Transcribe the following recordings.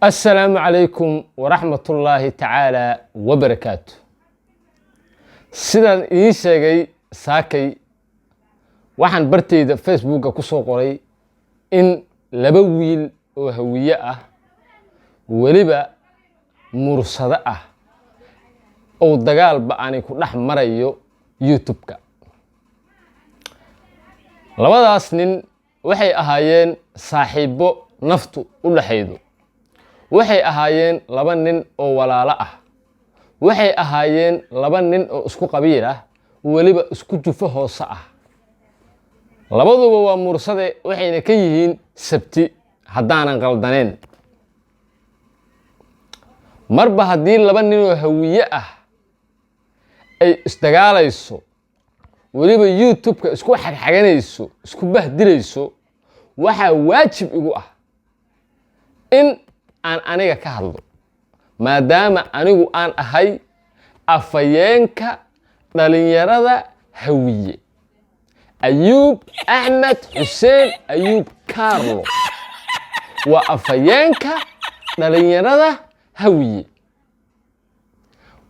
Assalaamu calaykum waraxmatullaahi tacaala wabarakaatu. Sidaan idiin sheegay saakay, waxaan bartayda Facebooka ku soo qoray in laba wiil oo Hawiye ah, weliba Mursado ah, ou dagaal ba-ani ku dhex marayo YouTube-ka. Labadaas nin waxay ahaayeen saaxiibbo naftu u dhexaydo, waxay ahaayeen laba nin oo walaalo ah, waxay ahaayeen laba nin oo isku qabiil ah, weliba isku jufo hoose ah. Labaduba waa Mursade, waxayna ka yihiin Sabti haddaanan qaldaneen. Marba haddii laba nin oo Hawiye ah ay isdagaalayso, weliba YouTube-ka isku xagxaganayso, isku bahdilayso, waxaa waajib igu ah in aan aniga ka hadlo, maadaama anigu aan ahay afhayeenka dhalinyarada Hawiye. Ayuub Axmed Xuseen, Ayuub Carlo, waa afhayeenka dhalinyarada Hawiye.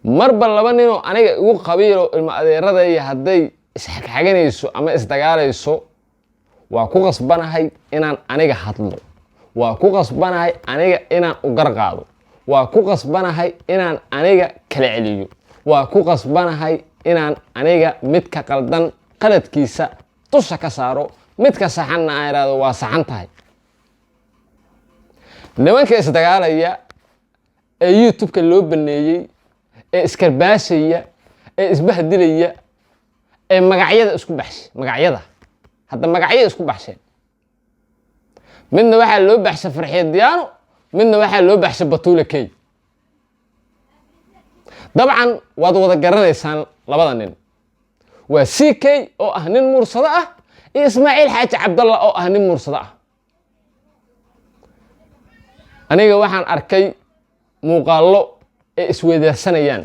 Marba laba ninoo aniga igu qabiilo, ilmo adeeradaya, hadday isxagxaganayso ama isdagaalayso, waa ku qasbanahay inaan aniga hadlo, waa ku qasbanahay aniga inaan u gar qaado, waa ku qasbanahay inaan aniga kala celiyo, waa ku qasbanahay inaan aniga midka qaldan qaladkiisa dusha ka saaro, midka saxanna aan idhaahdo waa saxan tahay. Nimanka isdagaalaya ee YouTube-ka loo baneeyey, ee iskarbaashaya, ee isbahdilaya, ee magacyada isku baxshay, magacyada hadda magacyada isku baxsheen, midna waxaa loo baxshay Farxiyo Diyaano, midna waxaa loo baxshay Batuula Key. Dabcan waad wada garanaysaan labada nin, waa CK oo ah nin Mursado ah iyo Ismaaciil Xaaji Cabdallah oo ah nin Mursado ah. Aniga waxaan arkay muuqaallo ay isweydaarsanayaan,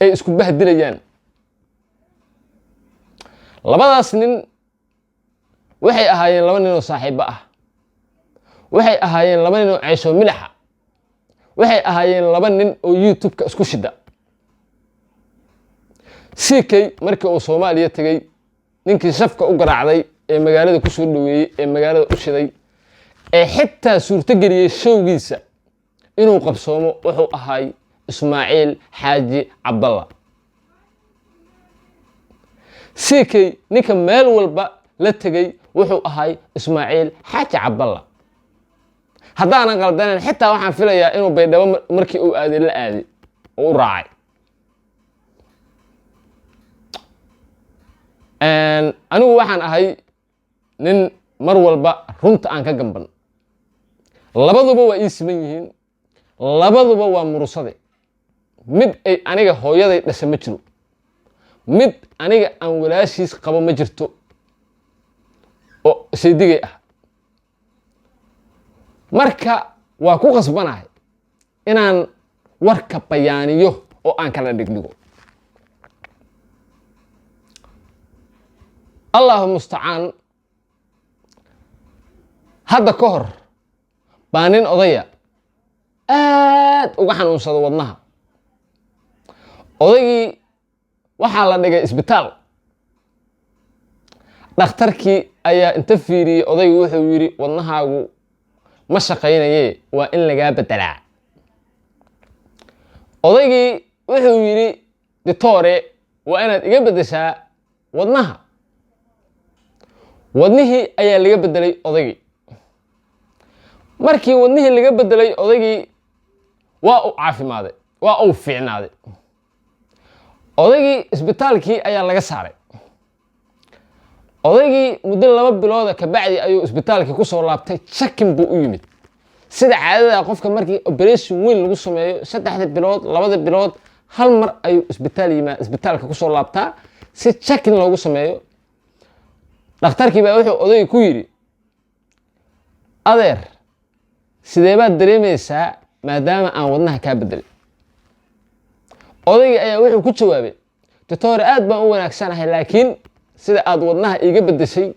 ay isku bahdilayaan labadaas nin. Waxay ahaayeen laba nin oo saaxiibo ah, waxay ahaayeen laba nin oo ceesho milaxa, waxay ahaayeen laba nin oo YouTube-ka isku shida. CK markii uu Soomaaliya tegey, ninkii shafka u garaacday ee magaalada ku soo dhoweeyey, ee magaalada u shiday, ee xitaa suurtogeliyey showgiisa inuu qabsoomo, wuxuu ahaay Ismaaciil Xaaji Cabdalla. CK ninka meel walba la tegey wuxuu ahay Ismaaciil Xaaji Cabdalla. Haddaanan qaldanayn, xitaa waxaan filayaa inuu Baydhabo markii uu aaday la aaday oo u raacay. Anigu waxaan ahay nin mar walba runta aan ka gamban. Labaduba waa ii siman yihiin, labaduba waa Mursade. Mid ay aniga hooyaday dhasha ma jiro, mid aniga aan walaashiis qabo ma jirto oo saydigay ah. Marka waa ku qasbanahay inaan warka bayaaniyo oo aan kala dhigdhigo. Allahu mustacaan. Hadda ka hor baa nin odaya aad uga xanuunsada wadnaha. Odaygii waxaa la dhigay isbitaal. Dhakhtarkii ayaa inta fiiriyey odaygu wuxuu yidhi: "Wadnahaagu ma shaqaynaye, waa in lagaa beddelaa." Odaygii wuxuu yidhi: "Ditore, waa inaad iga beddeshaa wadnaha." Wadnihii ayaa laga beddelay odaygii. Markii wadnihii laga beddelay odaygii, waa uu caafimaaday, waa uu fiicnaaday. Odaygii isbitaalkii ayaa laga saaray. Odaygii muddo 2 bilooda kabacdi ayuu isbitaalkii ku soo laabtay. Checking buu u yimid. Sida caadada qofka markii operation weyn lagu sameeyo, 3da bilood, 2da bilood hal mar ayuu isbitaal yimaa, isbitaalka kusoo laabtaa si checking loogu sameeyo. Dhakhtarkii baa wuxuu odayga ku yidhi: "Adeer, sidee baad dareemaysaa maadaama aan wadnaha kaa bedelay?" Odaygii ayaa wuxuu ku jawaabay: "Doctore, aad baan u wanaagsanahay, laakiin sida aad wadnaha iiga beddeshay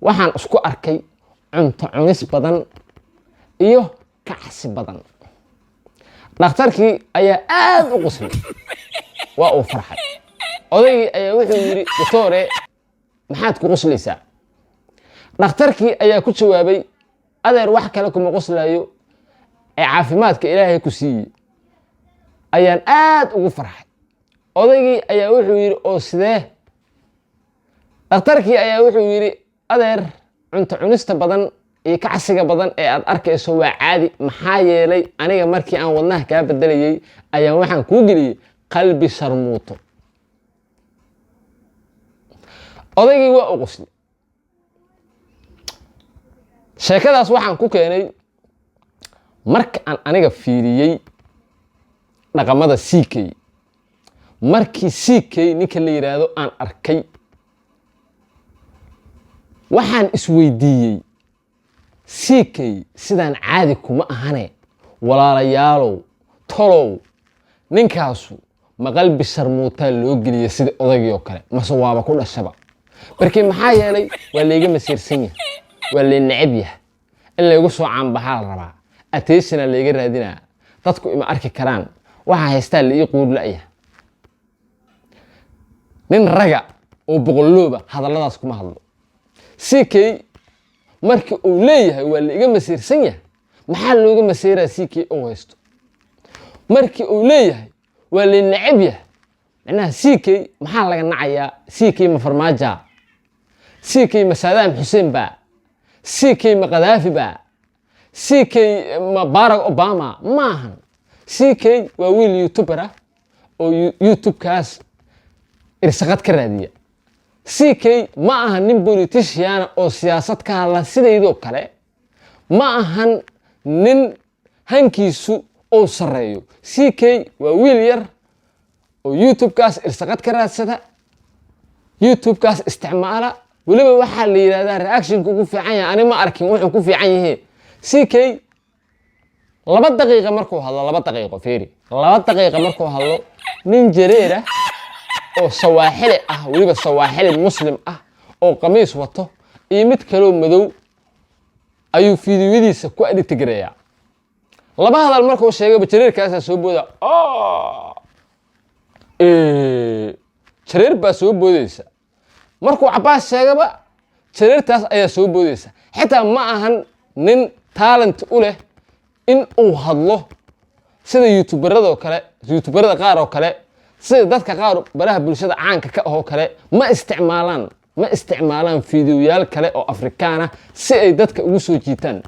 waxaan isku arkay cunto cunis badan." Iyo kacsi badan. Dhakhtarkii ayaa aad u qoslay, waa uu farxay. Odaygii ayaa wuxuu yidhi, "Doctore, maxaad ku qoslaysaa?" Dhakhtarkii ayaa ku jawaabay, "Adeer, wax kale kuma qoslaayo ee caafimaadka Ilaahay ku siiyey ayaan aad ugu farxay." Odaygii ayaa wuxuu yidhi, "Oo sidee?" Dhakhtarkii ayaa wuxuu yidhi, "Adeer, cunto cunista badan iyo kacsiga badan ee aad arkayso waa caadi, maxaa yeelay aniga markii aan wadnaha kaa bedelayey ayaan waxaan kuu geliyey qalbi sharmuuto." Odaygii waa u qoslay. Sheekadaas waxaan ku keenay marka aan aniga fiiriyey dhaqamada CK. Markii CK ninka la yidhaahdo aan arkay, waxaan isweydiiyey, CK sidaan caadi kuma ahane, walaalayaalow, tolow ninkaasu ma qalbi sharmuutaa loo geliya sida odaygii oo kale, mase waaba ku dhashaba? Markii maxaa yeelay waa layga masiirsan yahay, waa lay necab yahay, in laygu soo caanbaxaa la rabaa, attention-na layga raadinaa, dadku ima arki karaan, waxaa haystaa la ii quur la'yahay. Nin raga oo boqolooba hadalladaas kuma hadlo. CK markii uu leeyahay waa la iga masiirsan yahay, maxaa looga masiiraa CK uu haysto? Markii uu leeyahay waa lay necab yahay, macnaha CK maxaa laga nacayaa? CK ma Farmaaja? CK ma Saadaam Xuseen baa? CK ma Khadaafi baa? CK ma Barack Obama? Maahan. CK waa wiil YouTuber ah oo YouTube-kaas irsaqad ka raadiya. CK ma aha nin politician oo siyaasad ka hadla sidaydoo kale, ma ahan nin hankiisu uu sarreeyo. CK waa wiil yar oo YouTube-kaas irsaqad ka raadsada, YouTube-kaas isticmaala. Weliba waxaa la yidhahdaa reaction-ka ugu fiican yahay. Ani ma arkin wuxuu ku fiican yihiin. CK 2 daqiiqa markuu hadlo, 2 daqiiqo fiiri, 2 daqiiqa markuu hadlo, nin jareer ah oo Sawaaxili ah, weliba Sawaaxili Muslim ah oo qamiis wato, iyo mid kaloo madow ayuu fiidiyodiisa ku edit gareeyaa. Laba hadal markuu sheegayba jareerkaasaa soo booda, jareer baa soo boodeysa. Markuu Cabaas sheegaba jareertaas ayaa soo boodeysa. Xitaa ma ahan nin talent u leh in uu hadlo sida YouTuber-adoo kale, YouTuber-ada qaar oo kale, sida dadka qaar baraha bulshada caanka ka ahoo kale. Ma isticmaalaan fiidiyoyaal kale oo Afrikaana si ay dadka ugu soo jiitaan.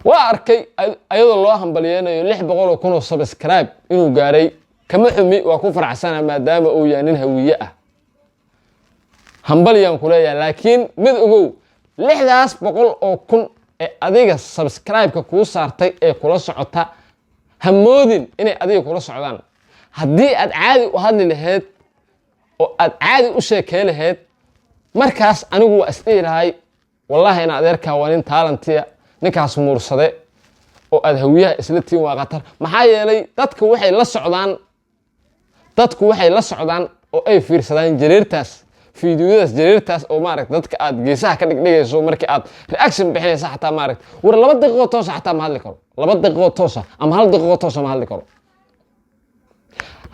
Waa arkay ayadoo loo hambalyeynayo 600,000 oo subscribe inuu gaaray. Kama xumi, waa ku faraxsana maadaama uu yahay nin Hawiye ah, hambalyaan ku leeyahay. Laakiin mid ogow, 600,000 ee adiga subscribe-ka kuu saartay ee kula socota, hamoodin inay adiga kula socdaan. Haddii aad caadi u hadli lahayd oo aad caadi u sheekey lahayd, markaas anigu waa isdhihi lahay, wallaahi in adeerkaa waa nin talent-iya, ninkaas Muursade oo aad Hawiyaha isla tihiin waa khatar. Maxaa yeelay dadku waxay la socdaan oo ay fiirsadaan jareertaas, fiidiyodaas, jareertaas oo maaragta dadka aad geesaha ka dhigdhigayso markii aad reaction bixinaysa. Xataa maaragta, war 2 daqiiqo toosa xataa ma hadli karo, 2 daqiiqo toosa ama 1 daqiiqo toosa ma hadli karo.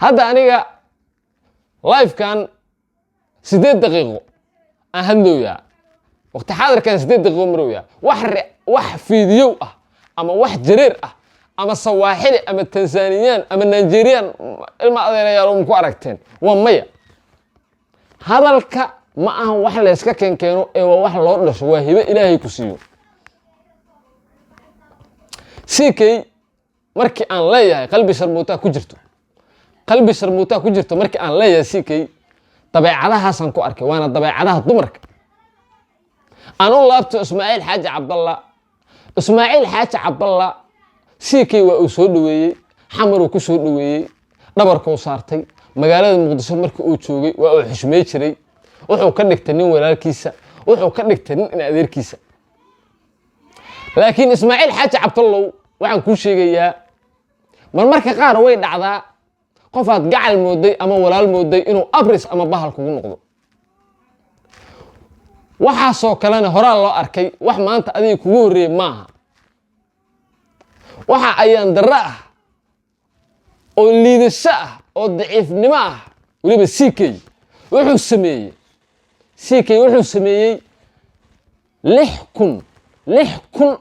Hadda aniga live-kan 8 daqiiqo aan hadlooyaa, waqti xaadirkan 8 daqiiqo marooyaa. Wax fiidiyow ah ama wax jareer ah ama Sawaaxili ama Tanzaniyaan ama Nigeriyaan, ilma adeerayaal, ma ku aragteen? Waa maya. Hadalka ma ahan wax layska keenkeeno ee waa wax loo dhasho, waa hibo Ilaahay ku siiyo. CK markii aan leeyahay qalbi sharmuutaa ku jirto, qalbi sharmuutaa ku jirto markii aan leeyahay CK, dabeecadahaasaan ku arkay, waana dabeecadaha dumarka. Aan u laabto Ismaaciil Xaaji Cabdalla. Ismaaciil Xaaji Cabdalla CK waa uu soo dhoweeyey, Xamaruu ku soo dhoweeyey, dhabarkuu saartay. Magaalada Muqdisho markii uu joogay waa uu xushmey jiray, wuxuu ka dhigtay nin walaalkiisa, wuxuu ka dhigtay nin in adeerkiisa. Laakiin Ismaaciil Xaaji Cabdallow, waxaan kuu sheegayaa, marmarka qaar way dhacdaa qofaad gacal mooday ama walaal mooday inuu abris ama bahal kugu noqdo. Waxaasoo kalena horaa loo arkay. Wax maanta adiga kugu horreeyey maaha. Waxa ayaan darro ah oo liidasho ah oo daciifnimo ah weliba, CK wuxuu sameeyey, CK wuxuu sameeyey 6000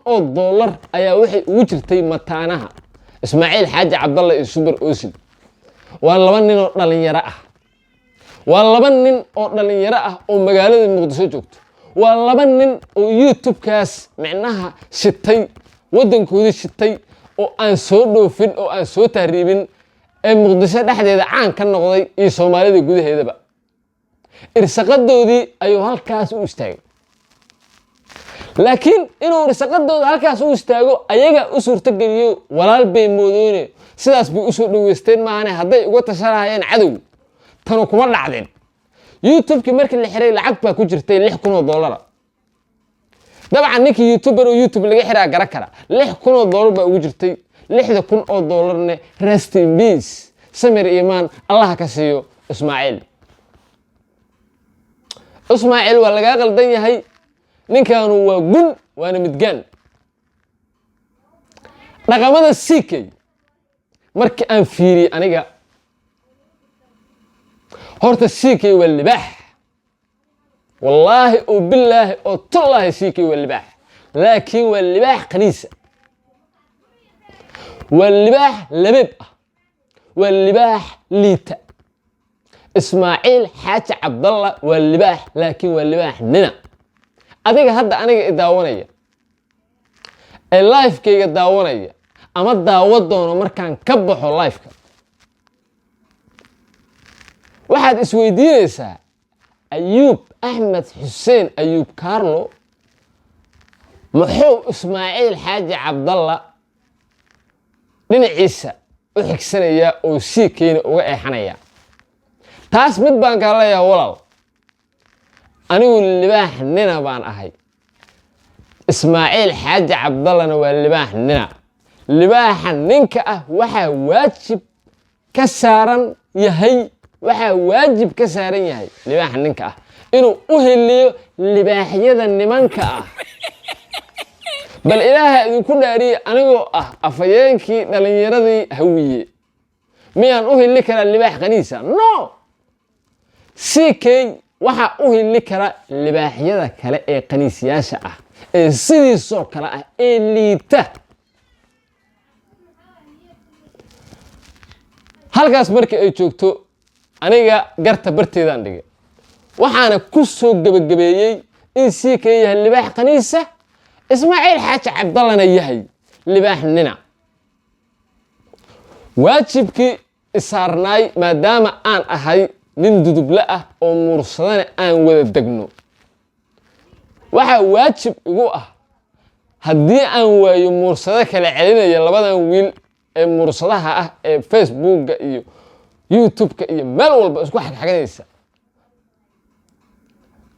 oo dollar ayaa waxay ugu jirtay mataanaha Ismaaciil Xaaji Cabdalla iyo Subar Osil. Waa laba nin oo dhalinyaro ah, waa laba nin oo dhalinyaro ah oo magaalada Muqdisho joogto. Waa laba nin oo YouTube-kaas micnaha shitay, waddankoodii shitay, oo aan soo dhoofin oo aan soo tahriibin, ee Muqdisho dhexdeeda caan ka noqday iyo Soomaalida gudaheedaba. Irsaqadoodii ayuu halkaas u istaagay, laakiin inuu irsaqadooda halkaas u istaago ayaga u suurtogeliyo. Walaal bay moodoone, sidaas bay usoo dhaweysteen maahane, hadday uga tashanahayeen cadow, tanu kuma dhacdeen. YouTube-kii markii la xiray lacag baa ku jirtay, $6000. Dabcan ninkii YouTuber oo YouTube laga xiraa gara kara. $6000 baa ugu jirtay. 6000 oo dollarne, rest in peace, samir iimaan Allaha ka siiyo Ismaaciil. Ismaaciil, waa lagaa qaldan yahay. Ninkaanu waa gun, waana midgaan. Dhaqamada CK markii aan fiiriyey aniga, horta CK waa libaax. Wallaahi oo bilaahi oo tullaahi, CK waa libaax, laakiin waa libaax khaniisa, waa libaax labeeb ah, waa libaax liita. Ismaaciil Xaaji Cabdalla waa libaax, laakiin waa libaax nina. Adiga hadda aniga i daawanaya ee live-kayga daawanaya ama daawo doono markaan ka baxo live-ka, waxaad isweydiinaysaa: Ayuub Axmed Xuseen, Ayuub Carlo, muxuu Ismaaciil Xaaji Cabdalla dhinaciisa u xigsanayaa oo CK-na uga eexanaya? Taas mid baan kaa leeyahay, walaal. Anigu libaax nina baan ahay, Ismaaciil Xaaji Cabdallana waa libaax nina. Libaaxa ninka ah waxaa waajib ka saaran yahay, waxaa waajib ka saaran yahay libaaxa ninka ah inuu u heliyo libaaxyada nimanka ah. Bal Ilaaha idinku dhaariye, anigoo ah afhayeenkii dhallinyaradii Hawiye, miyaan u hili karaa libaax khaniisa? No. CK waxaa u hili kara libaaxyada kale ee khaniisyaasha ah, ee sidiisoo kale ah, ee liita. Halkaas marka ay joogto, aniga garta barteedaan dhigay, waxaana ku soo gebagabeeyey in CK yahay libaax khaniisa, Ismaaciil Xaaji Cabdallana yahay libaax nina. Waajibkii isaarnaay, maadaama aan ahay nin Duduble ah oo Muursadana aan wada degno, waxaa waajib igu ah, haddii aan waayo muursado kala celinaya labadan wiil ee muursadaha ah ee Facebooka iyo YouTube-ka iyo meel walba isku xagxaganaysa,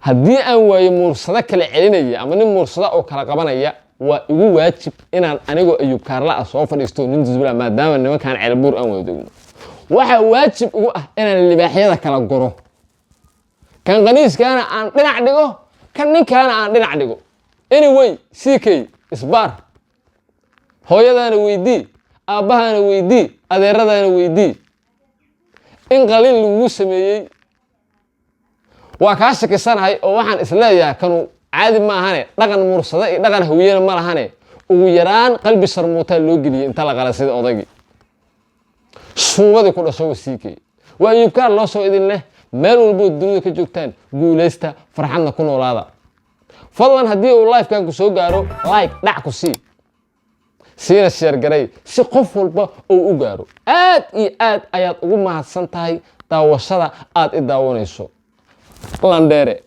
haddii aan waayo muursado kala celinaya ama nin muursada oo kala qabanaya, waa igu waajib inaan anigoo Ayuub Kaarla ah soo fadhiisto, nin Dudubla, maadaama nimankan Ceelbuur aan wada degno. Waxaa waajib igu ah inaan libaaxyada kala goro, kan qaniiskaana aan dhinac dhigo, kan ninkaana aan dhinac dhigo. Anyway, CK isbaar, hooyadaana weydii, aabbahaana weydii, adeeradaana weydii in qaliil lagugu sameeyey. Waa kaa shakisanahay oo waxaan isleeyahay kanu caadi maahane, dhaqan Mursado iyo dhaqan Hawiyena ma lahane. Ugu yaraan qalbi sharmuutaa loo geliyey inta la qala sida odaygii suubadii ku dhasho. CK waa Ayuubkaar loo soo idin leh. Meel walbood dunida ka joogtaan, guulaysta, farxadna ku noolaada. Fadlan, haddii uu live-kan ku soo gaaro, like dhac ku sii, siina share garay si qof walba uu u gaaro. Aad iyo aad ayaad ugu mahadsan tahay daawashada aad i daawanayso. Landheere.